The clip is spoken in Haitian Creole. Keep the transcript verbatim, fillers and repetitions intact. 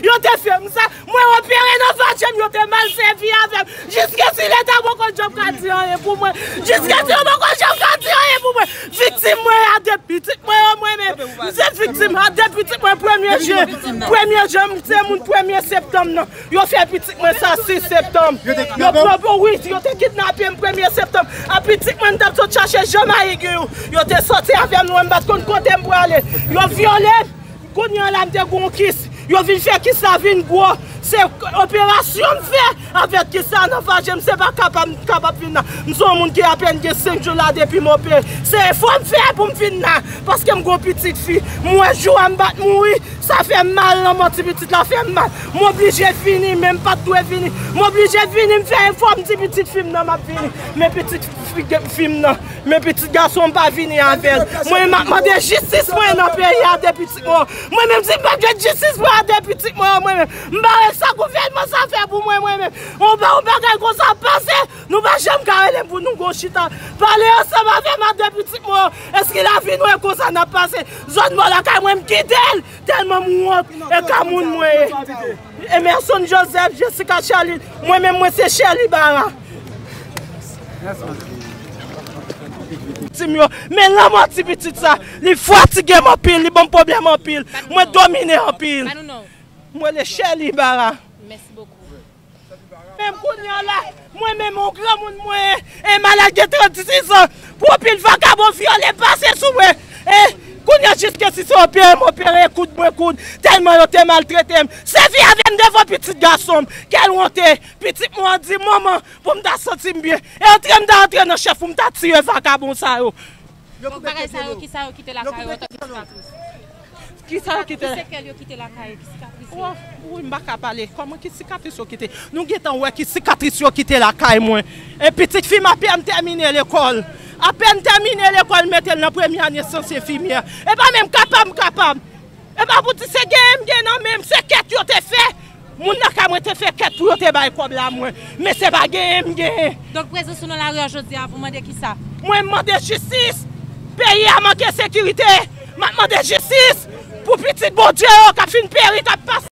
Yo te fè m sa. Mwen opere nan vant m, yo te mal sèvi avè m. Jiskesi Leta poko janm ka di anyen pou mwen. Jiskesi yo poko janm ka di anyen pou mwen. Viktim mwen a de pitit mwen yo, mwen menm. M se viktim a de pitit mwen premye jen. Premye jen, m se moun premye septanm nan. Yo fè pitit mwen sa sis septanm. Yo pran pou wi, yo te kidnape m premye septanm. A pitit mwen, m t ap sot chache Jamayik yo. Yo te soti avè m, mwen m pa t konn kote m prale. Yo vyole m. Kounye a la, m te gon kis. Yo vin fè kis la vin gwo. Se operasyon m fè avèk kis la nan vajen m. Se pa kapab, m kapab vin la. M se yon moun ki apèn gen senk jou la depi m opere. Se efò m fè pou m vin la. Paske m gon pitit fi. M wè jou a m pa t mouri. Sa fè m mal, lanmò ti pitit la fè m mal. M oblije vini, men m pa t dwe vini. M oblije vini, m fè efò, m di pitit fi m nan m ap vini. Men pitit fi, fi m nan, men pitit gason m pa vini avè l. Mwen, m ap mande jistis mwen nan peyi a de pitit mwen. Mwen menm, si m pa t jwenn jistis mwen a de pitit mwen, mwen menm, m pa wè sa gouvènman sa fè pou mwen, mwen menm. On ba, on bagay konsa pase, nou pa janm ka rele m pou nou gon chita pale ansanm avè m a de pitit mwen. Èske lavi nou e konsa n ap pase? Zòn mò lakay mwen, m kite l. Tèlman m wont e ka moun mwen ye. Emerson Joseph, Jessica Charline, mwen menm mwen se Sherly Bara. Ti m yo, men lanmò ti pitit sa, li fatige m anpil, li ban m pwoblèm anpil, mwen domine anpil. Mwen le Sherly Bara. Menm kounye a la, mwen menm yon granmoun mwen ye, e malad gen trannsis an, pou pil vakabon vyole pase sou mwen. E kounye a jiskesi se opere m opere, koud mwen koud, tèlman yo te maltrete m. Sèvi avè m devan pitit gason m, kèl wonte, pitit mwen an di manman, pou m ta santi m byen. E antre m ta antre nan chèf pou m ta tiye vakabon sa yo. Donk bagay sa yo, kisa yo kite lakay yo antanke sikatris? Kisa yo kite? Ki sekèl yo kite lakay, ki sikatris yo? Wi, m pa ka pale. Kòman ki sikatris yo kite? Nou gentan wè ki sikatris yo kite lakay mwen. E pitit fi m apèn tèmine lekòl. Apèn tèmine lekòl, mete l nan premye ane syans enfimyè. E pa menm kapab m kapab. E pa pou di se genyen m gen nan men m, se kèt yo te fè. Moun nan ka mwen te fè kèt pou yo te bay kòb la mwen. Men se pa genyen m genyen. Donk prezans ou nan lari a jodi a, pou mande kisa? Mwen mande jistis. Peyi a manke sekirite. M ap mande jistis pou pitit Bondye yo k ap fin peri, k ap pase.